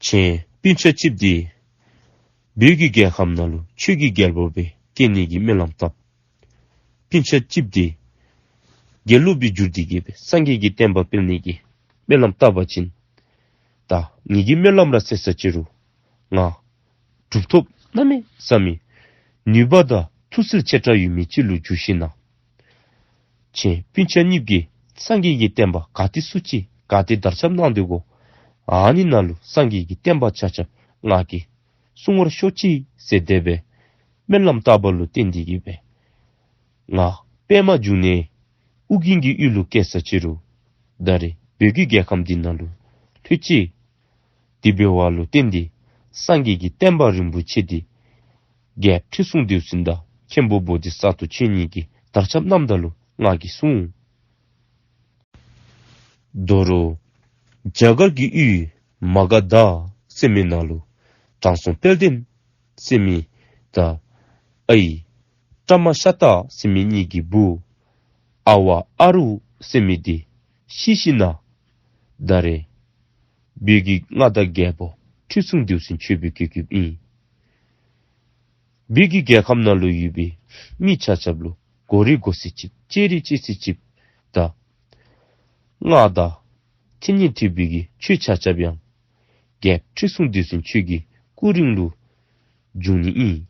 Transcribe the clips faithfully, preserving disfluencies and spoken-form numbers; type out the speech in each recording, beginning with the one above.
ཆེན་སྤུན་ཆ་གཅིགཔོ་འདི་བོད་ཀྱི་རྒྱལ་ཁམས་ནང་ལུ་ཆོས་ཀྱི་རྒྱལ་པོ་སྦེ་སྐྱེ་ནི་གི་སྨོན་ལམ་བཏབ། སྤུན་ཆ་གཅིགཔོ་འདི་དགེ་སློང་སྦེ་གྱུར་ཏེ་གི་སྦེ་སངས་རྒྱས་ཀྱི་བསྟན་པ་སྤེལ་ནི་གི་སྨོན་ལམ་བཏབ་པ་ཅིན། ད་ངེ་གི་སྨོན་ལམ་ར་ཟེར་ས་ཅི་རུང་ང་གྲུབ་ཐོབ་གནམ་མེད་ས་མེད་ནུས་པ་དང་མཐུ་རྩལ་ཆེ་དྲགས་ཡོད་མི་ཅིག་ལུ་འགྱུར་ཞིན་ན། ཁྱེད་སྤུན་ཆ་གཉིས་ཀྱིས་སངས་རྒྱས་ཀྱི་བསྟན་པ་ག་ཏེ་ཚུ་ཅིག་ག་ཏེ་དར་ཁྱབ་གནང་སྡོད་དགོ། ཨ་ནི་ནང་ལུ་སངས་རྒྱས་ཀྱི་བསྟན་པ་ཆ་ཁྱབ་ང་གིས་སྲུང་བར་ཤོག་ཅིག་ཟེར་དེ་སྦེ་སྨོན་ལམ་བཏབ་པ་ལུ་བརྟེན་ཏེ་གི་སྦེ། ང་པདྨ་འབྱུང་གནས་ཨོ་རྒྱན་གྱི་ཡུལ་ལུ་སྐྱེས་ས་ཅི་རུང་ད་རེས་བོད་ཀྱི་རྒྱལ་ཁམས་འདི་ནང་ལུ་ལྷོད་ཅི། དེ་འབདཝ་ལུ་བརྟེན་ཏེ་སངས་རྒྱས་ཀྱི་བསྟན་པ་རིན་པོ་ཆེ་འདི་རྒྱལཔོ་ཁྲི་སྲོང་ལྡེའུ་བཙན་དང་མཁན་པོ་བོ་དྷི་ས་ཏྭ་ཁྱེད་གཉིས་ཀྱིས་དར་ཁྱབ་གནངམ་ད་ལུ་ང་གིས་སྲུང་། དོ་རུང་རྒྱ་གར་གྱི་ཡུལ་མ་ག་དྷ་ཟེར་མི་ནང་ལུ་དྲང་སྲོང་དཔལ་ལྡན་ཟེར་མི་དང་ཨའི་པྲ་མ་ཤ་སྟག་ཟེར་མི་གཉིས་ཀྱི་བུ་ཨ་ཝ་ཨ་རུ་ཟེར་མི་འདི་ཤི་ཞིན་ན་ད་རེས་བོད་ཀྱི་མངའ་བདག་རྒྱལ་པོ་ཁྲི་སྲོང་ལྡེའུ་བཙན་ཁྱོད་སྦེ་བཀོད་བཀོདཔ་ཨིན། བོད་ཀྱི་རྒྱལ་ཁམས་ནང་ལུ་ཡོད་པའི་མི་ཆ་ཁྱབ་ལུ་གོ་རིགས་གོ་ཤེས་ཅིག་ཅེ་རིག་ཅེས་སི་ཅིག་དང་མངའ་བདག་ཐེག་མཉེས་ཐེག་པའི་གི་ཆོས་ཆ་ཁྱབ་ཡང་རྒྱལཔོ་ཁྲི་སྲོང་ལྡེའུ་བཙན་ཁྱོད་ཀྱི་སྐུ་རིང་ལུ་འབྱུང་ནི་ཨིན།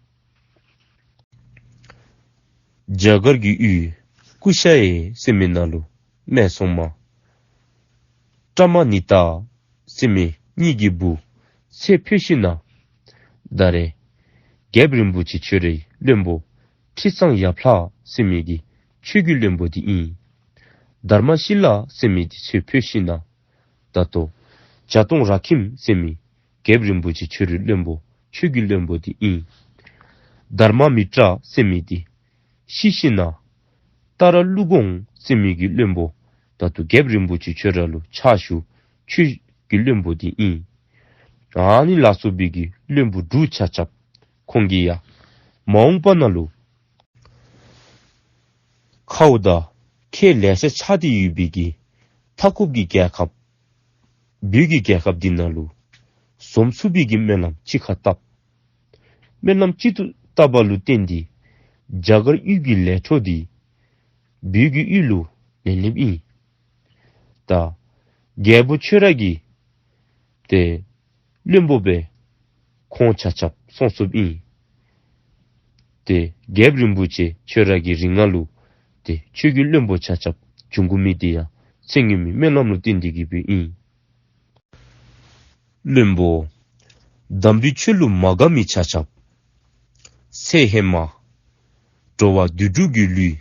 རྒྱ་གར་གྱི་ཡུལ་ཀུ་ཤ་ཡེ་ཟེར་མི་ནང་ལུ་སྨད་འཚོང་མ་པྲ་མ་ནི་ཏ་ཟེར་མི་གཉིས་ཀྱི་བུ་ཚེ་འཕོས་ཞིན་ན་ད་རེས་རྒྱལཔོ་རིན་པོ་ཆེ་ཁྱོད་རའི་བློན་པོ་ཁྲི་གཙང་ཡབ་ལྷ་ཟེར་མི་གི་ཆོས་ཀྱི་བློན་པོ་འདི་ཨིན། དྷརྨ་ཤཱི་ལ་ཟེར་མི་འདི་ཚེ་འཕོས་ཞིན་ན་ད་ལྟོ་བྱ་གཏོང་ར་ཁྱིམ་ཟེར་མི་རྒྱལཔོ་རིན་པོ་ཆེ་ཁྱོད་རའི་བློན་པོ་ཆོས་ཀྱི་བློན་པོ་འདི་ཨིན། དྷརྨ་མི་ཏྲ་ཟེར་མི་འདི་ཤི་ཞིན་ན་ཏཱ་ར་ཀླུ་གོང་ཟེར་མི་གི་བློན་པོ་ད་ལྟོ་རྒྱལཔོ་རིན་པོ་ཆེ་ཁྱོད་ར་ལུ་ཕྱག་ཞུ་ཆོས་ཀྱི་བློན་པོ་འདི་ཨིན། ཨ་ནི་ལ་སོགས་པའི་གི་བློན་པོ་དྲུག་ཆ་ཁྱབ་ཁོང་གིས་ཡང་མ་འོངས་པ་ནང་ལུ་ཁཝ་དང་ཁེ་ལེ་ཤ་ཆགས་ཏེ་ཡོད་པའི་གི་མཐའ་འཁོབ་ཀྱི་རྒྱལ་ཁབ་བོད་ཀྱི་རྒྱལ་ཁབ་འདི་ནང་ལུ་འཛོམས་ཚུགས་པའི་གི་སྨོན་ལམ་གཅིག་ཁར་བཏབ། སྨོན་ལམ་གཅིག་ཏུ་བཏབ་པ་ལུ་བརྟེན་ཏེ་རྒྱ་གར་ཡུལ་གྱི་ལས་འཕྲོ་འདི་བོད་ཀྱི་ཡུལ་ལུ་ལེན་ལེནམ་ཨིན། ད་རྒྱལ་པོ་ཁྱོད་ར་གི་ཏེ་བློན་པོ་སྦེ་ཁོང་ཆ་ཁྱབ་སོང་སོངམ་ཨིན། ཏེ་རྒྱལཔོ་རིན་པོ་ཆེ་ཁྱོད་ར་གི་རིང་ལུ་ཏེ་ཆོས་ཀྱི་བློན་པོ་ཆ་ཁྱབ་འབྱུང་དགོ་མི་འདི་ཡང་ཚེ་སྔོན་མའི་སྨོན་ལམ་ལུ་བརྟེན་ཏེ་གི་སྦེ་ཨིན། བློན་པོ་དམ་པའི་ཆོས་ལུ་མ་དགའ་མི་ཆ་ཁྱབ་ཚེ་ཧེ་མ་འགྲོ་བ་དུད་འགྲོ་གི་ལུས་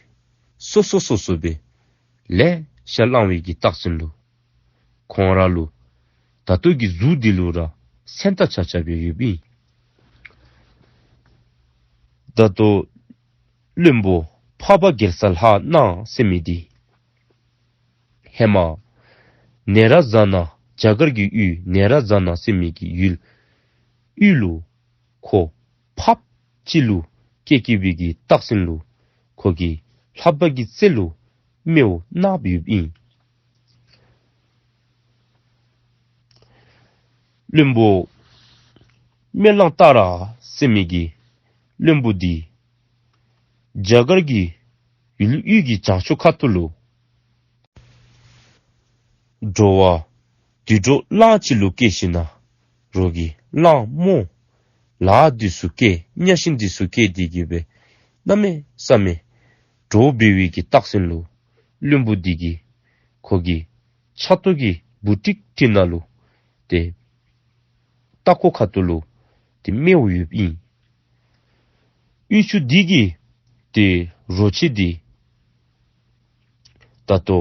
སོ་སོ་སོ་སོ་སྦེ་ལེ་ཤ་བླང་བའི་གི་རྟགས་མཚན་ལུ་ཁོང་ར་ལུ་ད་ལྟོ་གི་གཟུགས་འདི་ལུ་ར་སེམས་ད་ཆ་ཁྱབ་སྦེ་ཡོདཔ་ཨིན། ད་ལྟོ་བློན་པོ་འཕགས་པ་གེ་སར་ལྷ་སྣང་ཟེར་མི་འདི་ཧེ་མ་ནེ་ར་ཛ་ན་རྒྱ་གར་གྱི་ཡུལ་ནེ་ར་ཛ་ན་ཟེར་མི་གི་ཡུལ་ཡུལ་ལུ་ཁོ་ཕགཔ་ཅིག་ལུ་སྐྱེས་སྐྱེས་པའི་གི་རྟགས་མཚན་ལུ་ཁོ་གི་ལྷ་པ་གི་རྩེ་ལུ་མེ་བོ་གནགཔོ་ཡོདཔ་ཨིན། བློན་པོ་སྨན་བླ་ཏཱ་ར་ཟེར་མི་གི་བློན་པོ་འདི་རྒྱ་གར་གྱི་ཡུལ་དབུས་ཀྱི་བྱང་ཕྱོགས་ཁ་ཐུག་ལུ་འགྲོ་བ་དུད་འགྲོ་གླང་ཅིག་ལུ་སྐྱེས་ཞིན་ན་རོགས་ཀྱི་གླང་རྨོ་ལ་འདི་ཚུ་སྐྱེས་གཉའ་ཤིང་འདི་ཚུ་སྐྱེས་ཏེ་གི་སྦེ་གནམ་མེད་ས་མེད་འདྲོག་འབད་བའི་གི་རྟགས་མཚན་ལུ་བློན་པོ་འདི་གིས་ཁོ་གི་ཕྱག་ཏོ་གི་སྦུག་ཀྲིག་ཀྲི་ནང་ལུ་ཏེ་ལྟག་ཀོ་ཁ་ཐུག་ལུ་ཏེ་མེ་བོ་ཡོདཔ་ཨིན། གཡུས་ཆུ་འདི་གི་ཏེ་རོ་ཁྱི་འདི་ད་ལྟོ་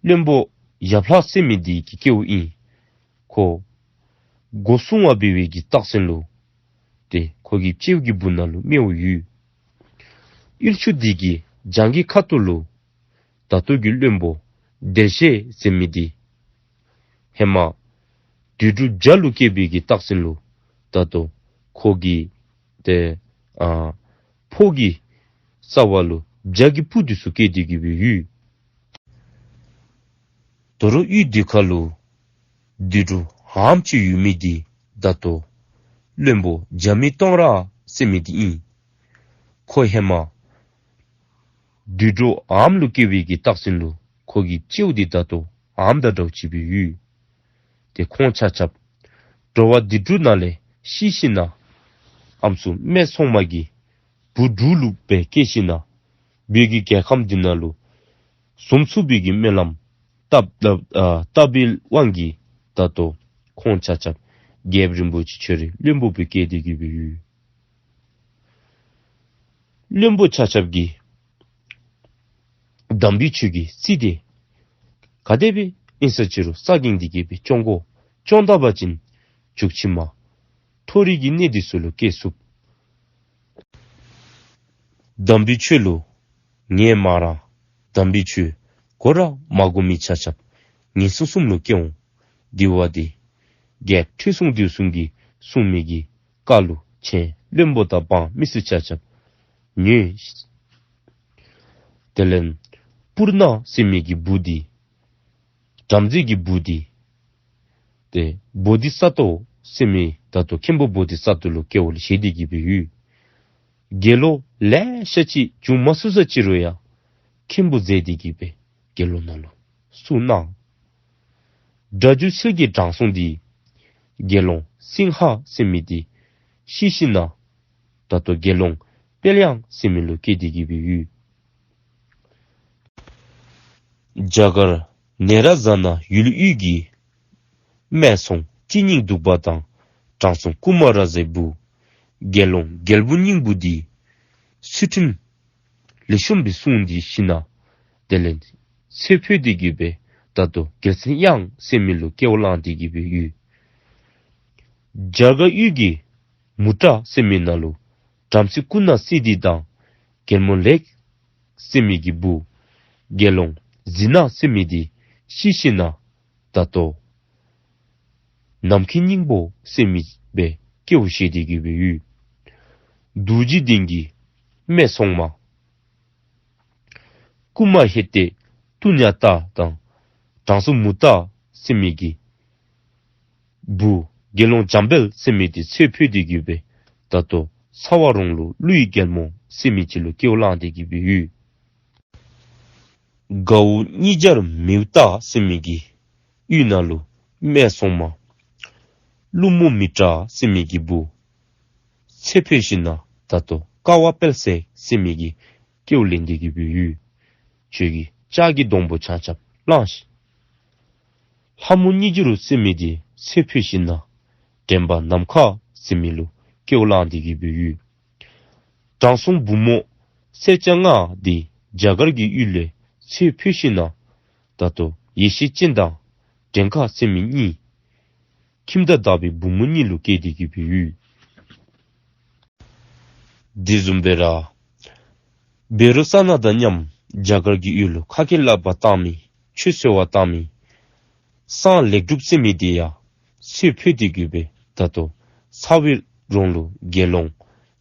བློན་པོ་ཡབ་ལྷ་ཟེར་མི་འདི་གི་སྐྱེ་བོ་ཨིན། ཁོ་སྒོ་སྲུང་བ་འབད་བའི་གི་རྟགས་མཚན་ལུ་ཏེ་ཁོ་གི་སྤྱི་བོ་གི་སྦུག་ན་ལུ་མེ་བོ་ཡོད། གཡུས་ཆུ་འདི་གི་བྱང་གི་ཁ་ཐུག་ལུ་ད་ལྟོ་གི་བློན་པོ་བདེ་གཤེགས་ཟེར་མི་འདི་ཧེ་མ་དུད་འགྲོ་བྱ་ལུ་སྐྱེས་པའི་གི་རྟགས་མཚན་ལུ་ད་ལྟོ་ཁོ་གི་ཏེ་ཨ་ཕོ་གི་རྩ་བ་ལུ་བྱ་གི་སྤུ་འདི་ཚུ་སྐྱེས་ཏེ་གི་སྦེ་ཡོད། དོ་རུང་གཡུས་འདི་ཁ་ལུ་དུད་འགྲོ་ཧམ་ཅིག་ཡོད་མི་འདི་ ད་ལྟོ་བློན་པོ་རྒྱ་མི་སྟོང་ར་ཟེར་མི་འདི་ཨིན། ཁོ་ཧེ་མ་དུད་འགྲོ་ཨམ་ལུ་སྐྱེ་བའི་གི་རྟགས་ཅན་ལུ་ཁོ་གི་སྤྱིཝ་འདི་ད་ལྟོ་ཨམ་དང་འདྲཝ་ཅིག་སྦེ་ཡོད། ཏེ་ཁོང་ཆ་ཁྱབ་འགྲོ་བ་དུད་འགྲོ་ནང་ལས་ཤི་ཞིནམ་ལས་ཨམ་སྲུ་སྨད་འཚོང་མ་གི་བུ་དྲུག་ལུ་སྦེ་སྐྱེས་ཞིནམ་ལས་བོད་ཀྱི་རྒྱལ་ཁམས་འདི་ནང་ལུ་འཛོམས་ཚུགས་པའི་གི་སྨོན་ལམ་བཏབ་བཏབ་ཨ་བཏབ་པའི་དབང་གིས་ད་ལྟོ་ཁོང་ཆ་ཁྱབ་རྒྱལཔོ་རིན་པོ་ཆེ་ཁྱོད་རའི་བློན་པོ་སྦེ་བསྐོས་ཏེ་གི་སྦེ་ཡོད། བློན་པོ་ཆ་ཁྱབ་ཀྱིས་དམ་པའི་ཆོས་ཀྱི་རྩིས་འདི་ག་དེ་སྦེ་ཨིན་ས་ཅི་རུང་ས་གིང་འདི་གིས་སྦེ་སྐྱོང་དགོ། སྐྱོང་ད་པ་ཅིན་མཇུག་ཕྱི་མ་མཐོ་རིས་ཀྱི་གནས་འདི་ཚུ་ལུ་སྐྱེ་ཚུགས། དམ་པའི་ཆོས་ལུ་ངལ་མ་རངས། དམ་པའི་ཆོས་གོ་ར་མ་གོ་མི་ཆ་ཁྱབ་ངན་སོང་གསུམ་ལུ་སྐྱེ་འོང་། དེ་བ་འདི་རྒྱལཔོ་ཁྲི་སྲོང་ལྡེའུ་བཙན་གྱིས་གསུངས་མི་གི་བཀའ་ལུ་ཁྱེད་བློན་པོ་དང་འབངས་མི་སེར་ཆ་ཁྱབ་ཉན། དེ་ལས་སྤུར་ནག་ཟེར་མི་གི་བུ་འདི་བྲམ་ཟེ་གི་བུ་འདི་ཏེ་བོ་དྷི་ས་ཏྭ་ཟེར་མི་ད་ལྟོ་མཁན་པོ་བོ་དྷི་ས་ཏྭ་ལུ་སྐྱེ་བ་ལུ་བཞེས་ཏེ་གི་སྦེ་ཡོད། དགེ་སློང་ལེ་ཤ་ཅིག་བྱུང་མ་ཚུགས་ས་ཅི་རུང་ཡང་མཁན་པོ་མཛད་དེ་གི་སྦེ་དགེ་སློང་ནང་ལུ་བཙུགས་གནང་། སྒྲ་སྒྱུར་ཚུལ་གྱི་དྲང་སྲོང་འདི་དགེ་སློང་སིང་ཧ་ཟེར་མི་འདི་ཤི་ཞིནམ་ལས་ད་ལྟོ་དགེ་སློང་དཔལ་དབྱངས་ཟེར་མི་ལུ་སྐྱེས་ཏེ་གི་སྦེ་ཡོད། རྒྱ་གར་ནེ་ར་ཛ་ན་ཡུལ་དབུས་ཀྱི་སྨད་འཚོང་སྤྱི་སྙིང་སྡུག་པ་དང་དྲང་སྲོང་ཀུ་མ་ར་ཛའི་བུ་དགེ་སློང་རྒྱལ་པོ་སྙིང་པོ་འདི་ཚུལ་ཁྲིམས་ལེགས་ཤོམ་སྦེ་བསྲུང་སྟེ་ཞིནམ་ལས་དེ་ལས་ཚེ་འཕོས་ཏེ་གི་སྦེ་ད་ལྟོ་རྒྱལ་མཚན་དབྱངས་ཟེར་མི་ལུ་སྐྱེ་བ་བླངས་ཏེ་གི་སྦེ་ཡོད། རྒྱ་གར་དབུས་ཀྱི་མུ་ཏྲ་ཟེར་མི་ནང་ལུ་བྲམ་ཟེ་ཀུ་ན་སི་ཏི་དང་རྒྱལ་མོ་ལེགས་ཟེར་མི་གི་བུ་དགེ་སློང་ཟི་ན་ཟེར་མི་འདི་ཤི་ཞིནམ་ལས་ད་ལྟོ་ནམ་མཁའི་སྙིང་པོ་ཟེར་མི་སྦེ་སྐྱེ་བ་བཞེས་ཏེ་གི་སྦེ་ཡོད། རྡོ་རྗེ་གདན་གྱི་སྨད་འཚོང་མ་ཀུ་མ་ཧེ་ཏེ་ཏུ་ཉ་ཏ་དང་དྲང་སྲོང་མུ་ཏ་ཟེར་མི་གི་བུ་དགེ་སློང་འཇམ་དཔལ་ཟེར་མི་འདི་ཚེ་འཕོས་ཏེ་གི་སྦེ་ད་ལྟོ་ཚ་བ་རོང་ལུ་ཀླུ་ཡི་རྒྱལ་མོ་ཟེར་མི་ཅིག་ལུ་སྐྱེ་བ་བླངས་ཏེ་གི་སྦེ་ཡོད། དགའ་བོ་གཉིས་སྦྱར་མིའུ་ཏ་ཟེར་མི་གི་ཡུལ་ནང་ལུ་སྨད་འཚོང་མ་ཀླུ་མོ་མི་ཏྲ་ཟེར་མི་གི་བུ་ཚེ་འཕོས་ཞིནམ་ལས་ད་ལྟོ་ཀ་བ་དཔལ་བརྩེགས་ཟེར་མི་གི་སྐྱེ་བ་ལེན་ཏེ་གི་སྦེ་ཡོད། ཁྱོད་ཀྱིས་ལྕགས་ཀྱི་སྡོང་པོ་ཆ་ཁྱབ་བླངས་ཤིག། ལྷ་མོ་གཉིས་སྦྱོར་ཟེར་མི་འདི་ཚེ་འཕོས་ཞིནམ་ལས་འདྲེན་པ་ནམ་མཁའ་ཟེར་མི་ལུ་སྐྱེ་བ་བླངས་ཏེ་གི་སྦེ་ཡོད། དྲང་སྲོང་བུ་མོ་སེར་སྐྱ་ལྔ་འདི་རྒྱ་གར་གྱི་ཡུལ་ལས་ཚེ་འཕོས་ཞིནམ་ལས་ད་ལྟོ་ཡེ་ཤེས་ཅན་དང་འདྲེན་ཁ་ཟེར་མི་གཉིས་ཁྱིམ་བདག་དག་པའི་བུ་མོ་གཉིས་ལུ་སྐྱེས་ཏེ་གི་སྦེ་ཡོད། དེ་བཟུམ་སྦེ་ར་བཻ་རོ་ཙ་ན་དང་མཉམ་རྒྱ་གར་གྱི་ཡུལ་ལུ་ཁ་སྐད་སླབ་པ་བཏང་མི་ཆོས་འཚོལ་བ་བཏང་མི་སངས་ལེགས་གྲུབ་ཟེར་མི་འདི་ཡང་ཚེ་འཕོས་ཏེ་གི་སྦེ་ད་ལྟོ་ཚ་བའི་རོང་ལུ་དགེ་སློང་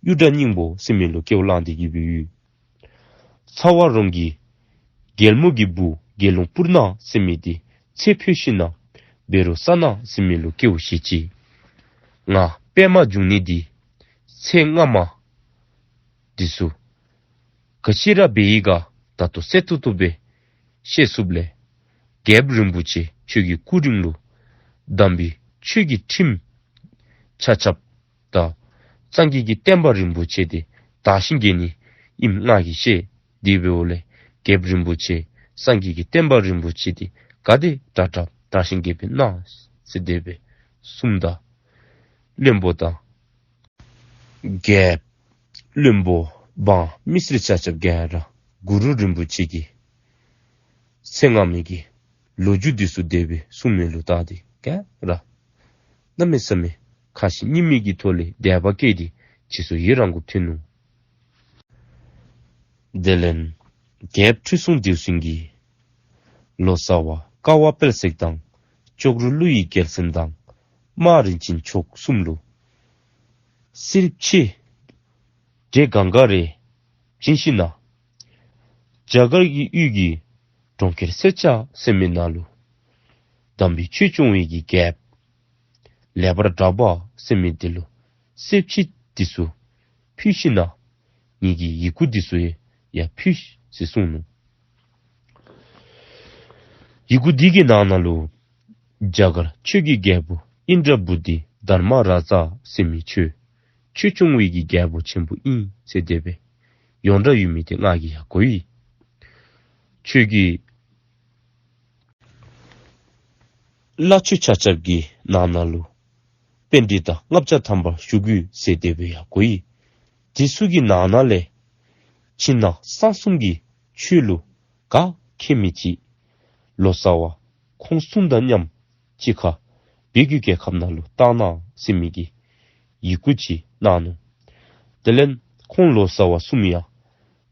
གཡུ་སྒྲ་སྙིང་པོ་ཟེར་མི་ལུ་སྐྱེ་བ་བླངས་ཏེ་གི་སྦེ་ཡོད། ཚ་བ་རོང་གི་རྒྱལ་མོ་གི་བུ་དགེ་སློང་སྤུར་ནག་ཟེར་མི་འདི་ཚེ་འཕོས་ཞིནམ་ལས་བཻ་རོ་ཙ་ན་ཟེར་མི་ལུ་སྐྱེ་བ་བཞེས་ཅི། ང་པདྨ་འབྱུང་གནས་འདི་ཚེ་སྔ་མ་འདི་ཚུ་ག་ཅི་ར་འབད་ཡི་ག་ད་ལྟོ་གསལ་ཏོག་ཏོ་སྦེ་ཤེས་ཚུགསཔ་ལས་རྒྱལཔོ་རིན་པོ་ཆེ་ཁྱོད་ཀྱི་སྐུ་རིང་ལུ་དམ་པའི་ཆོས་ཀྱི་ཁྲིམས་ཆ་ཁྱབ་དང་སངས་རྒྱས་ཀྱི་བསྟན་པ་རིན་པོ་ཆེ་འདི་དར་ཞིང་རྒྱས་ནི་ཨིནམ་ང་གིས་ཤེས། དེ་འབདཝ་ལས་རྒྱལཔོ་རིན་པོ་ཆེ་སངས་རྒྱས་ཀྱི་བསྟན་པ་རིན་པོ་ཆེ་འདི་ག་དེ་དྲག་དྲག་དར་ཞིང་རྒྱས་པའི་གནང་ཟེར་དེ་སྦེ་གསུངམ་ད་བློན་པོ་དང་རྒྱལཔོ་བློན་པོ་འབངས་མི་སེར་ཆ་ཁྱབ་ག་ར་གུ་རུ་རིན་པོ་ཆེ་གི་ཚེ་སྔ་མའི་གི་ལོ་རྒྱུས་འདི་ཚུ་དེ་སྦེ་གསུངས་མི་ལུ་བལྟ་སྟེ་ག་ར་གནམ་མེད་ས་མེད་ཁ་ཞེ་གཉིས་མེད་ཀྱི་ཐོག་ལས་དད་པ་སྐྱེས་ཏེ་རྗེས་སུ་ཡི་རང་དགོཔ་ཐོན་ནུག། དེ་ལས་རྒྱལཔོ་ཁྲི་སྲོང་ལྡེའུ་བཙན་གྱིས་ལོ་ཙཱ་བ་ཀ་བ་དཔལ་བརྩེགས་དང་ལྕོག་རོ་ཀླུ་ཡི་རྒྱལ་མཚན་དང་དམག་རིན་ཆེན་མཆོག་གསུམ་ལུ་གསེར་ཕྱེ་འབྲས་གང་ག་རེ་བྱིན་ཞིནམ་ལས་རྒྱ་གར་གྱི་ཡུལ་གྱི་གྲོང་ཁྱེར་སེར་སྐྱ་ཟེར་མི་ནང་ལུ་དམ་པའི་ཆོས་སྐྱོང་བའི་གི་རྒྱལཔོ་ ལེགས་པར་བསྒྲགས་པ་ཟེར་མི་འདི་ལུ་གསེར་ཕྱེ་འདི་ཚུ་ཕུལ་ཞིནམ་ལས་ངེ་གི་ཡི་གུ་འདི་ཚུ་ཡང་ཕུལ་ཟེར་གསུངས་ནུག། ཡི་གུ་འདི་གི་ནང་ན་ལུ་རྒྱ་གར་ཆོས་ཀྱི་རྒྱལ་པོ་ཨིནྡྲ་བྷུ་ཏི་དྷརྨ་རཱ་ཛ་ཟེར་མི་ཁྱོད་ཆོས་སྐྱོང་བའི་གི་རྒྱལ་པོ་ཆེན་པོ་ཨིན་ཟེར་དེ་སྦེ་ཡོངས་གྲགས་ཡོད་མི་འདི་ང་གིས་ཡང་གོ་ཡི། ཁྱོད་ཀྱིས་བླ་མཆོད་ཆ་ཁྱབ་ཀྱི་ནང་ན་ལུ་པཎྜི་ཏ་ལྔ་བརྒྱ་ཐམ་པ་བཞུགས་ཡོད་ཟེར་དེ་སྦེ་ཡང་གོ་ཡི། དེ་ཚུ་གི་ནང་ན་ལས་ཕྱི་ནང་གསང་གསུམ་གྱི་ཆོས་ལུ་ག་མཁས་མི་ཅིག་ལོ་ཙཱ་བ་ཁོང་གསུམ་དང་མཉམ་གཅིག་ཁར་བོད་ཀྱི་རྒྱལ་ཁབ་ནང་ལུ་བཏང་གནང་ཟེར་མི་གི་ཡི་གུ་ཅིག་གནང་ནུག། དེ་ལས་ཁོང་ལོ་ཙཱ་བ་གསུམ་ཡང་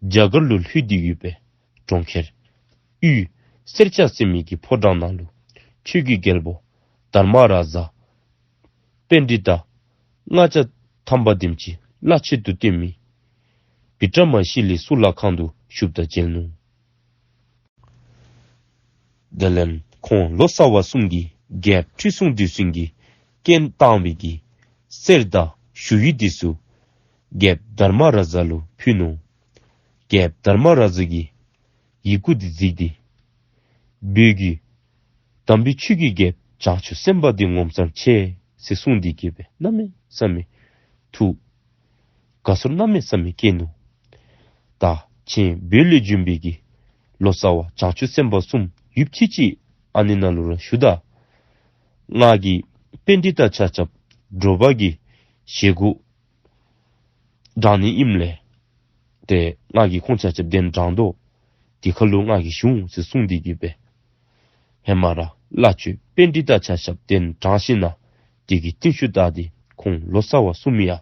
རྒྱ་གར་ལུ་ལྷོད་དེ་ཡོད་པའི་གྲོང་ཁྱེར་དབུས་སེར་སྐྱ་ཟེར་མི་གི་ཕོ་བྲང་ནང་ལུ་ཆོས་ཀྱི་རྒྱལ་པོ་དྷརྨ་རཱ་ཛ་པཎྜི་ཏ་ལྔ་བརྒྱ་ཐམ་པ་དེམ་ཅིག་བླ་མཆོད་དུ་བསྟེན་མི་བི་ཀྲ་མ་ཤི་ལའི་གཙུག་ལག་ཁང་དུ་བཞུགསཔ་དང་མཇལ་ནུག། དེ་ལས་ཁོང་ལོ་ཙཱ་བ་གསུམ་གྱིས་རྒྱལཔོ་ཁྲི་སྲོང་ལྡེའུ་བཙན་གྱིས་བཀལ་བཏང་བའི་གི་གསེར་དང་ཞུ་ཡིག་འདི་ཚུ་རྒྱལཔོ་དྷརྨ་རཱ་ཛ་ལུ་ཕུལ་ནུག། རྒྱལཔོ་དྷརྨ་རཱ་ཛ་གིས་ཡི་གུ་འདི་གཟིགས་ཏེ་བོད་ཀྱི་དམ་པའི་ཆོས་ཀྱི་རྒྱལཔོ་བྱང་ཆུབ་སེམས་དཔའ་འདི་ངོ་མཚར་ཆེ་ཟེར་གསུངས་ཏེ་གིས་སྦེ་གནམ་མེད་ས་མེད་ཐུགས་དགའ་ཚོར་གནམ་མེད་ས་མེད་སྐྱེས་ནུག། ད་ཁྱེད་བོད་ལས་བྱོན་པའི་གི་ལོ་ཙཱ་བ་བྱང་ཆུབ་སེམས་དཔའ་གསུམ་ཡོདཔ་ཅིག་ཅིག་ཨ་ནི་ནང་ལུ་ར་ཞུ་ད། ང་གིས་པཎྜི་ཏ་ཆ་ཁྱབ་དྲོ་པ་གི་བཞེས་སྒོ་དྲང་ནི་ཨིནམ་ལས་ཏེ་ང་གིས་ཁོང་ཆ་ཁྱབ་གདན་དྲང་དོ། དེ་ཁར་ལུ་ང་གིས་ཞུ་འོང་ཟེར་གསུངས་ཏེ་གིས་སྦེ་ཧེ་མ་ར་བླ་མཆོད་པཎྜི་ཏ་ཆ་ཁྱབ་གདན་དྲང་ཞིནམ་ལས་དེ་གི་རྟིང་ཤུལ་བདའ་སྟེ་ཁོང་ལོ་ཙཱ་བ་གསུམ་ཡང་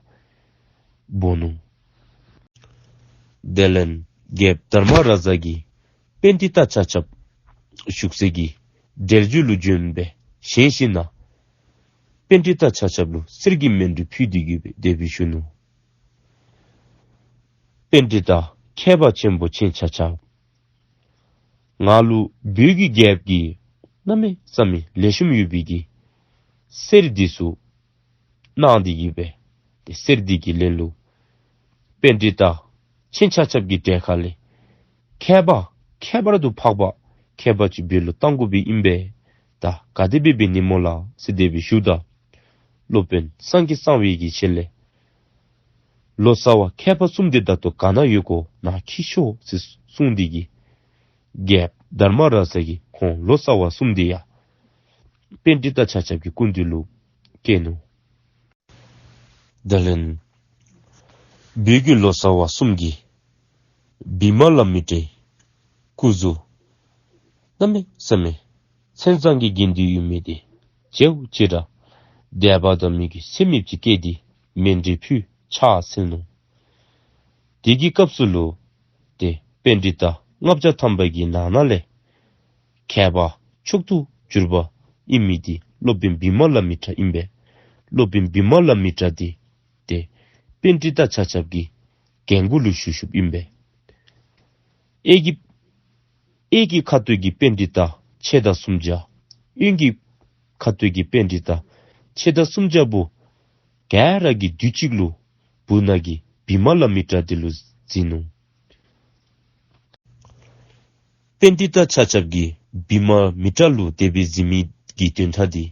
འབོ་ནུག། དེ་ལས་རྒྱལཔོ་དྷརྨ་རཱ་ཛ་གིས་པཎྜི་ཏ་ཆ་ཁྱབ་བཞུགས་སའི་གི་གྲལ་མཇུག་ལུ་བྱོན་སྦེ་བཞེངས་ཞིནམ་ལས་པཎྜི་ཏ་ཆ་ཁྱབ་ལུ་གསེར་གྱི་མཎྜལ་ཕུལ་ཏེ་གིས་སྦེ་དེ་སྦེ་ཞུ་ནུག། པཎྜི་ཏ་མཁས་པ་ཆེན་པོ་ཁྱེད་ཆ་ཁྱབ། ང་ལུ་བོད་ཀྱི་རྒྱལཔོ་གིས་གནམ་མེད་ས་མེད་ལེགས་ཤོམ་ཡོད་པའི་གི་གསེར་འདི་ཚུ་གནང་སྟེ་གིས་སྦེ་ཏེ་གསེར་འདི་གི་ལན་ལུ་པཎྜི་ཏ་ཁྱེད་ཆ་ཁྱབ་ཀྱི་གྲལ་ཁ་ལས་མཁས་པ་ཁྱད་པར་དུ་འཕགས་པ་མཁས་པ་ཅིག་བོད་ལུ་གཏང་དགོ་པའི་ཨིན་པས། ད་ག་དེ་སྦེ་འབད་ནི་སྨོ་ལགས་ཟེར་དེ་སྦེ་ཞུཝ་ད་སློབ་དཔོན་སངས་རྒྱས་གསང་བའི་གི་ཞལ་ལས་ལོ་ཙཱ་བ་མཁས་པ་གསུམ་འདི་ད་ལྟོ་ག་ན་ཡོད་གོ་ནཱ་འཁྱིད་ཤོག་ཟེར་གསུངས་ཏེ་གིས་རྒྱལཔོ་དྷརྨ་རཱ་ཛ་གིས་ཁོང་ལོ་ཙཱ་བ་གསུམ་འདི་ཡང་པཎྜི་ཏ་ཆ་ཁྱབ་ཀྱི་སྐུ་མདུན་ལུ་བསྐྱལ་ནུག། དེ་ལས་བོད་ཀྱི་ལོ་ཙཱ་བ་གསུམ་གྱིས་བི་མ་ལ་མི་ཏྲའི་སྐུ་གཟུགས་གནམ་མེད་ས་མེད་མཚན་བཟང་གིས་བརྒྱན་ཏེ་ཡོད་མི་འདི་མཇལཝ་ཅིག་ར་དད་པ་དང་མོས་གུས་ཚད་མེདཔ་ཅིག་སྐྱེས་ཏེ་མཎྜལ་ཕུལ་ཕྱག་འཚལ་ནུག། དེ་གི་སྐབས་སུ་ལུ་ཏེ་པཎྜི་ཏ་ལྔ་བརྒྱ་ཐམ་པ་གི་ནང་ན་ལས་མཁས་པ་མཆོག་ཏུ་གྱུར་པ་ཨིན་མི་འདི་སློབ་དཔོན་བི་མ་ལ་མི་ཏྲ་ཨིན་པས། སློབ་དཔོན་བི་མ་ལ་མི་ཏྲ་འདི་ཏེ་པཎྜི་ཏ་ཆ་ཁྱབ་ཀྱི་རྒན་གོག་ལུ་བཞུགས་བཞུགསཔ་ཨིན་པས། གཡས་ཀྱི་གཡས་ཀྱི་ཁ་ཐུག་གི་པཎྜི་ཏ་ཕྱེད་དང་སུམ་བརྒྱ། གཡོན་གྱི་ཁ་ཐུག་གི་པཎྜི་ཏ་ཕྱེད་དང་སུམ་བརྒྱ་པོ་ག་ར་གིས་དུས་གཅིག་ལུ་སྦུག་ན་གི་བི་མ་ལ་མི་ཏྲ་འདི་ལུ་གཟིགས་ནུག། པཎྜི་ཏ་ཆ་ཁྱབ་ཀྱིས་བི་མ་མི་ཏྲ་ལུ་དེ་སྦེ་གཟིགས་མི་གི་དོན་དག་འདི་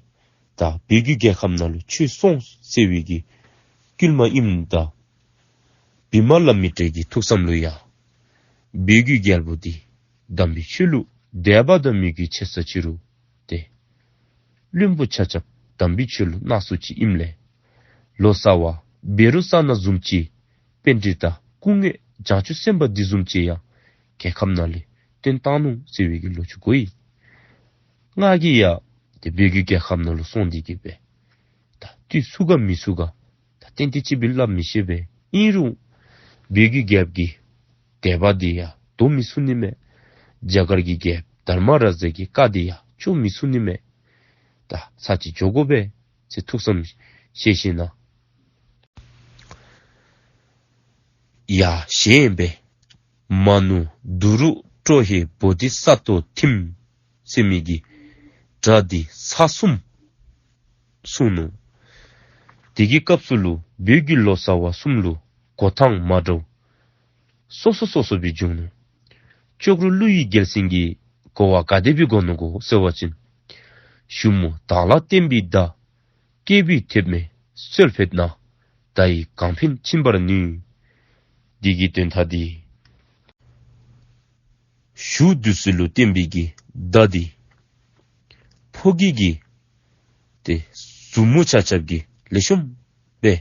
ད་བོད་ཀྱི་རྒྱལ་ཁབ་ནང་ལུ་ཆོས་སྲོང་ཟེར་བའི་གི་བསྐུལ་མ་ཨིནམ་ད་བི་མ་ལ་མི་ཏྲ་གི་ཐུགས་བསམ་ལུ་ཡང་བོད་ཀྱི་རྒྱལ་པོ་འདི་དམ་པའི་ཆོས་ལུ་དད་པ་དང་མོས་གུས་ཆེ་ས་ཅིག་རུང་ཏེ་བློན་པོ་ཆ་ཁྱབ་དམ་པའི་ཆོས་ལུ་གནས་ས་ཅིག་ཨིནམ་ལས་ལོ་ཙཱ་བ་བཻ་རོ་ཙ་ན་བཟུམ་ཅིག་པཎྜི་ཏ་སྐུ་དངོས་བྱང་ཆུབ་སེམས་དཔའ་འདི་བཟུམ་ཅིག་ཡང་རྒྱལ་ཁབ་ནང་ལས་བཏོན་བཏང་ནུག་ཟེར་བའི་གི་ལོ་རྒྱུས་གོ་ཡི། ང་གིས་ཡང་ཏེ་བོད་ཀྱི་རྒྱལ་ཁབ་ནང་ལུ་སོང་སྟེ་གིས་སྦེ་ད་དུས་ཚུགས་ག་མི་ཚུགས་ག་ད་ཏན་ཏན་ཅིག་སྦེ་སླབ་མི་ཤེས་པས། ཨིན་རུང་བོད་ཀྱི་རྒྱལཔོ་གི་དད་པ་འདི་ཡང་དོར་མི་ཚུགས་ནི་མས། རྒྱ་གར་གྱི་རྒྱལཔོ་དྷརྨ་རཱ་ཛ་གི་བཀའ་འདི་ཡང་བཅོ་མི་ཚུགས་ནི་མས། ད་ཚར་གཅིག་འགྱོ་དགོ་པས་ཟེར་ཐུགས་བསམ་བཞེས་ཞིནམ་ལས་ཡ་ཞེས་པའི་མ་ནུ་དུ་རུ་ཀྲོ་ཧེ་བོ་དྷི་ས་ཏྭ་ཐིམ་ཟེར་མི་གི་སྒྲ་འདི་ཚར་གསུམ་གསུངས་ནུག། དེ་གི་སྐབས་སུ་ལུ་བོད་ཀྱི་ལོ་ཙཱ་བ་གསུམ་ལུ་གོ་ཐངས་མ་འདྲཝ་སོ་སོ་སོ་སོ་སྦེ་བྱུང་ནུག། ལྕོག་རུ་ཀླུ་ཡི་རྒྱལ་མཚན་གྱིས་གོ་བ་ག་དེ་སྦེ་བསྒོར་ནུག་གོ་ཟེར་བ་ཅིན། གཞུ་མོ་དར་ལ་བརྟེན་པའི་མདའ། སྐྱེས་བུའི་ཐེབས་མེད་གསོལ་ཕད་ན། མདའ་ཡིས་གང་ཕན་ཕྱིན་པར་ནུས། འདི་གི་དོན་དག་འདི། གཞུ་འདི་ཚུ་ལུ་བརྟེན་པའི་གི་མདའ་འདི་ཕོ་སྐྱེས་ཀྱི་ཏེ་གཟུགས་མོ་ཆ་ཁྱབ་ཀྱིས་ལེགས་ཤོམ་སྦེ་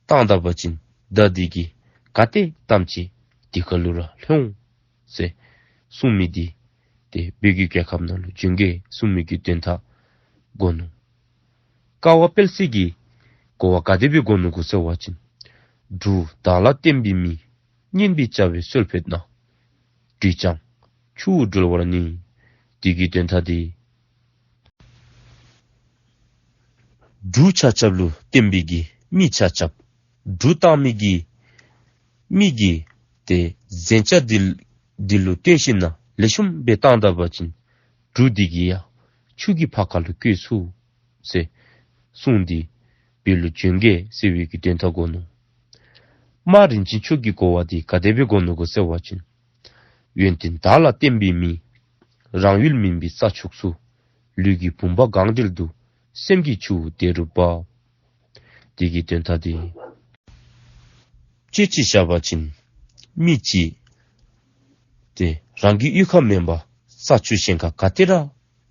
བཏང་ད་པ་ཅིན་མདའ་འདི་གིས་ག་ཏེ་བཏམ་ཅིག་དེ་ཁ་ལུ་ར་ལྷོད་འོང་ཟེར་གསུངས་མི་འདི་ཏེ་བོད་ཀྱི་རྒྱལ་ཁབ་ནང་ལུ་བྱོན་གེ་གསུངས་མི་གི་དོན་དག་བསྒོར་ནུག། ཀ་བ་དཔལ་བརྩེགས་ཀྱིས་གོ་བ་ག་དེ་སྦེ་བསྒོར་ནུག་གོ་ཟེར་བ་ཅིན། འབྲུག་དར་ལ་བརྟེན་པའི་མི། སྙན་པའི་བྱ་བས་གསོལ་ཕད་ན། སྦྲུལ་ལྕང་ཆུ་བོ་སྒྲོལ་བར་ནུས། འདི་གི་དོན་དག་འདི། འབྲུག་ཆ་ཁྱབ་ལུ་བརྟེན་པའི་གི་མི་ཆ་ཁྱབ། འབྲུག་བཏང་མི་གི་མི་གི་ཏེ་གཟན་ཆས་འདི་འདི་ལུ་བརྟེན་ཞིན་ན་ལེགས་ཤོམ་སྦེ་བཏང་ད་པ་ཅིན་འབྲུག་འདི་གིས་ཡང་ཆུ་གི་ཕར་ཁ་ལུ་བཀོལ་ཚུགས་ཟེར་གསུངས་ཏེ་བོད་ལུ་བྱོན་གེ་ཟེར་བའི་གི་དོན་དག་བསྒོར་ནུག། རྨ་རིན་ཆེན་མཆོག་གིས་གོ་བ་འདི་ག་དེ་སྦེ་བསྒོར་ནུག་གོ་ཟེར་བ་ཅིན། ཡོན་ཏན་དར་ལ་བརྟེན་པའི་མི། རང་ཡུལ་མིན་པའི་ས་ཕྱོགས་སུ། ལུས་ཀྱི་བུམ་པ་གང་འབྲེལ་དུ། སེམས་ཀྱི་ཆུ་བོ་དེ་རུ་འབབ། འདི་གི་དོན་དག་འདི། དཔེ་ཅིག་བཞག་པ་ཅིན་མི་ཅིག་ཏེ་རང་གི་གཡུས་ཁ་མེན་པར་ས་ཆུ་གཞན་ཁ་ག་ཏེ་ར་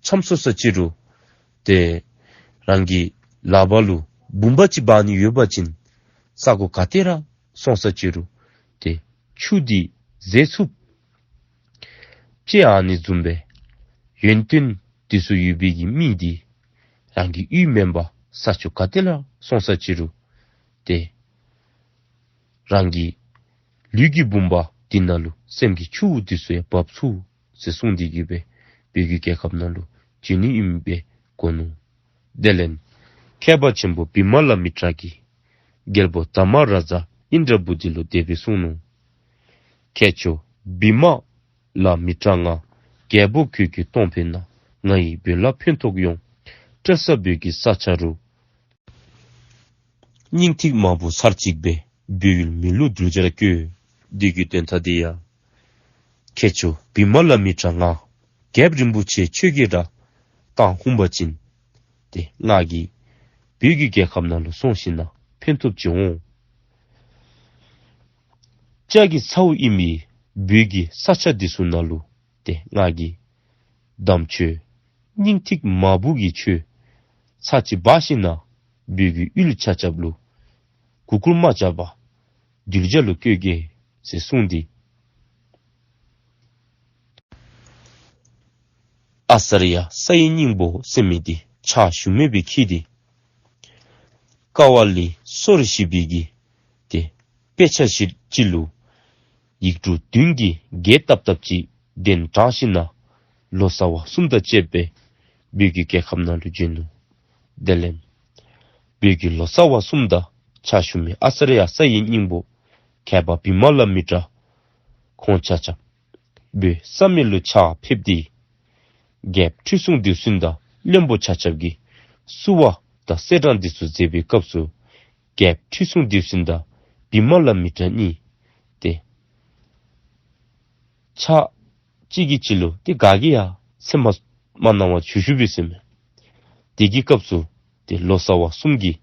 འཁྱམས་སོང་ས་ཅི་རུང་ཏེ་རང་གི་ལག་པ་ལུ་བུམ་པ་ཅིག་འབག་ནི་ཡོད་པ་ཅིན་ས་གོ་ག་ཏེ་ར་སོང་ས་ཅི་རུང་ཏེ་ཆུ་འདི་འཛེག་ཚུགསཔ་ཅིག་ཨ་ནི་བཟུམ་སྦེ་ཡོན་ཏན་འདི་ཚུ་ཡོད་པའི་གི་མི་འདི་རང་གི་གཡུས་མེན་པར་ས་ཕྱོགས་ག་ཏེ་ལུ་སོང་ས་ཅི་རུང་ཏེ་རང་གི་ལུས་ཀྱི་བུམ་པ་འདི་ནང་ལུ་སེམས་ཀྱི་ཆུ་བོ་འདི་ཚུ་ཡང་འབབ་ཚུགས་ཟེར་གསུངས་ཏེ་གི་སྦེ་བོད་ཀྱི་རྒྱལ་ཁབ་ནང་ལུ་བྱོན་ནི་ཨིནམ་སྦེ་བསྒོར་ནུག། དེ་ལས་མཁས་པ་ཆེན་པོ་བི་མ་ལ་མི་ཏྲ་གིས་རྒྱལ་པོ་དྷརྨ་རཱ་ཛ་ཨིནྡྲ་བྷུ་ཏི་ལུ་དེ་སྦེ་གསུངས་ནུག། ཁྱེད་ཇོ་བི་མ་ལ་མི་ཏྲ་ང་། རྒྱལ་པོ་ཁྱོད་ཀྱིས་གཏོང་ཕོད་ན། ང་ཡིས་བོད་ལ་ཕན་ཐོགས་ཡོང་། སྤྲེལ་ས་བོད་ཀྱི་ས་ཆ་རུ། སྙིང་ཐིག་མ་བུ་ཚར་གཅིག་སྦེ། བོད་ཡུལ་མི་ལུ་གདུལ་བྱར་བཀོད། འདི་གི་དོན་དག་འདི་ཡང་། ཁྱེད་ཇོ་བི་མ་ལ་མི་ཏྲ་ང་། རྒྱལཔོ་རིན་པོ་ཆེ་ཁྱོད་ཀྱིས་ར་བཏང་ཧུམ་པ་ཅིན། ཏེ་ང་གིས་བོད་ཀྱི་རྒྱལ་ཁབ་ནང་ལུ་སོང་ཞིན་ན་ཕན་ཐོགས་ཅིག་འོང་། ལྕགས་ཀྱི་ཚཝ་ཨིན་པའི་བོད་ཀྱི་ས་ཆ་འདི་ཚུ་ནང་ལུ་ཏེ་ང་གིས་དམ་ཆོས་སྙིང་ཐིག་མ་བུ་གི་ཆོས་ཚར་གཅིག་འབག་ཞིན་ན་བོད་ཀྱི་ཡུལ་ཆ་ཁྱབ་ལུ་གུ་གུལ་མ་རྐྱབ་པར་གདུལ་བྱ་ལུ་བཀོད་གེ་ཟེར་གསུངས་ཏེ། ཨ་ཙརྱ་ས་ཡི་སྙིང་པོ་ཟེར་མི་འདི་ཕྱག་ཞུ་མི་སྦེ་འཁྱིད་དེ། ཀ་བ་ལི་སོར་བཞི་པའི་གི་ཏེ་དཔེ་ཆ་ཅིག་ཅིག་ལུ་ཡིག་འབྲུ་བདུན་གྱིས་བརྒྱན་བཏབ་བཏབ་ཅིག་གདན་དྲངས་ཞིན་ན་ལོ་ཙཱ་བ་གསུམ་དང་བཅས་པའི་བོད་ཀྱི་རྒྱལ་ཁབ་ནང་ལུ་བྱོན་ནུག། དེ་ལས་བོད་ཀྱི་ལོ་ཙཱ་བ་གསུམ་དང་ཕྱག་ཞུ་མི་ཨ་ཙརྱ་ས་ཡི་སྙིང་པོ་མཁས་པ་བི་མ་ལ་མི་ཏྲ་ཁོང་ཆ་ཁྱབ་བོད་བསམ་ཡས་ལུ་ཕྱག་ཕེབས་ཏེ་རྒྱལཔོ་ཁྲི་སྲོང་ལྡེའུ་བཙན་དང་བློན་པོ་ཆ་ཁྱབ་ཀྱིས་བསུ་བ་དང་གསེར་སྲང་འདི་ཚུ་མཛད་པའི་སྐབས་སུ་རྒྱལཔོ་ཁྲི་སྲོང་ལྡེའུ་བཙན་དང་བི་མ་ལ་མི་ཏྲ་གཉིས་ཏེ་ཕྱག་གཅིག་གིས་གཅིག་ལུ་ཏེ་ག་གིས་ཡང་མཚན་མ་མ་གནང་བར་བཞུགས་བཞུགསཔ་སྦེ་ཟེར་མས། དེ་གི་སྐབས་སུ་ཏེ་ལོ་ཙཱ་བ་གསུམ་གྱིས་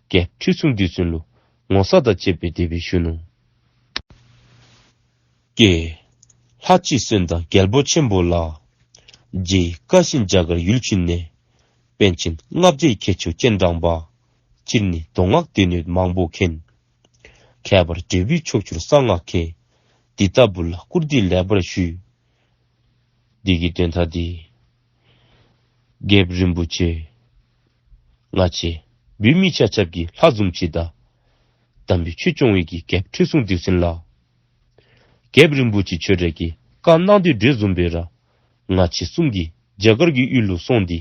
རྒྱལཔོ་ཁྲི་སྲོང་ལྡེའུ་བཙན་ལུ་ངོ་ཚ་དང་བཅས་པའི་དེ་སྦེ་ཞུ་ནུག། ཀྱེ། ལྷ་གཅིག་གསོན་དང་རྒྱལ་པོ་ཆེན་པོ་ལ། རྗེ་ཡི་བཀའ་བཞིན་རྒྱ་གར་ཡུལ་ཕྱིན་ནས། པཎ་ཆེན་ལྔ་བརྒྱའི་ཁྱད་ཆོས་སྤྱན་དྲངས་པ། སྤྱིར་ནི་མདོ་སྔགས་སྡེ་སྣོད་མང་པོ་མཁྱེན། ཁྱད་པར་འབྲས་བུའི་ཕྱོགས་བཅུར་གསང་སྔགས་མཁས། འདི་ལྟ་བུ་ལ་བཀུར་སྟི་ལེགས་པར་ཞུ། འདི་གི་དོན་དག་འདི། རྒྱལཔོ་རིན་པོ་ཆེ། ང་བཅས་བོད་མི་ཆ་ཁྱབ་ཀྱི་ལྷ་བཟུམ་ཅིག་དང་། དམ་པའི་ཆོས་སྐྱོང་བའི་གི་རྒྱལཔོ་ཁྲི་སྲོང་ལྡེའུ་བཙན་ལགས། རྒྱལཔོ་རིན་པོ་ཆེ་ཁྱོད་ར་གིས་བཀའ་གནང་དོ་བཟུམ་སྦེ་ར་ང་བཅས་གསུམ་གྱིས་རྒྱ་གར་གྱི་ཡུལ་ལུ་སོང་སྟེ།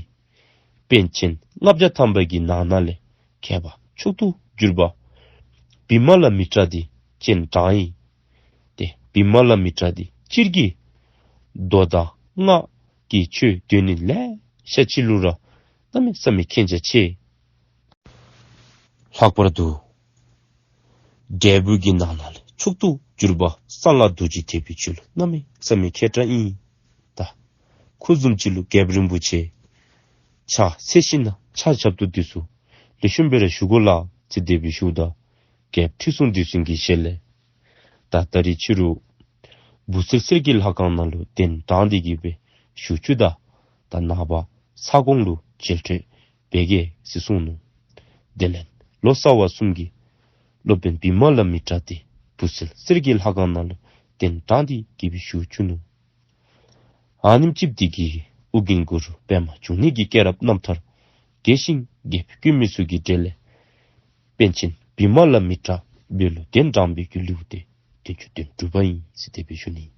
པཎ་ཆེན་ལྔ་བརྒྱ་ཐམ་པ་གི་ནང་ན་ལས་མཁས་པ་མཆོག་ཏུ་གྱུར་པ་བི་མ་ལ་མི་ཏྲ་འདི་སྤྱན་དྲངས་ཡི། ཏེ་བི་མ་ལ་མི་ཏྲ་འདི་སྤྱིར་གྱིས་མདོ་དང་སྔགས་ཀྱི་ཆོས་སྡེ་སྣོད་ལེ་ཤ་ཅིག་ལུ་ར་གནམ་མེད་ས་མེད་མཁྱེན་རྒྱ་ཆེ། ལྷག་པར་དུ་འབྲས་བུ་གི་ནང་ན་ལས་མཆོག་ཏུ་གྱུར་པ་གསང་སྔགས་རྡོ་རྗེ་ཐེག་པའི་ཆོས་ལུ་གནམ་མེད་ས་མེད་མཁས་དྲགས་ཨིན། ད་ཁོ་བཟུམ་ཅིག་ལུ་རྒྱལཔོ་རིན་པོ་ཆེ་ཕྱག་འཚལ་ཞིནམ་ལས་ཕྱག་ཞབས་ཏོག་འདི་ཚུ་ལེགས་ཤོམ་སྦེ་ར་ཞུ་དགོ་ལགས་ཟེར་དེ་སྦེ་ཞུཝ་ད་རྒྱལཔོ་ཁྲི་སྲོང་ལྡེའུ་བཙན་གྱི་ཞལ་ལས། ད་ད་རིས་ཕྱི་རུ་བུ་གསེར་གསེར་གྱི་ལྷ་ཁང་ནང་ལུ་གདན་དྲངས་ཏེ་གི་སྦེ་བཞུགས་བཅུག་ད། ད་ནངས་པ་ས་གོང་ལུ་མཇལ་འཕྲད་འབད་གེ་ཟེར་གསུངས་ནུག། དེ་ལས་ལོ་ཙཱ་བ་གསུམ་གྱིས་སློབ་དཔོན་བི་མ་ལ་མི་ཏྲ་དེ་བུ་གསེར་གསེར་གྱི་ལྷ་ཁང་ནང་ལུ་གདན་དྲངས་ཏེ་གི་སྦེ་བཞུགས་བཅུག་ནུག། ཨ་ནེམ་ཅིག་འདི་གིས་ཨོ་རྒྱན་གུ་རུ་པདྨ་འབྱུང་གནས་ཀྱི་སྐྱེས་རབས་རྣམ་ཐར་རྒྱས་ཤིང་རྒྱལ་པོའི་སྐྱེས་མི་ཚུ་གི་གྲས་ལས་པཎ་ཆེན་བི་མ་ལ་མི་ཏྲ་འབད་ལུ་གདན་དྲངས་པའི་གི་ལེའུ་སྟེ་བདུན་ཅུ་དོན་དྲུག་པ་ཨིན་ཟེར་དེ་སྦེ་ཞུ་ནི།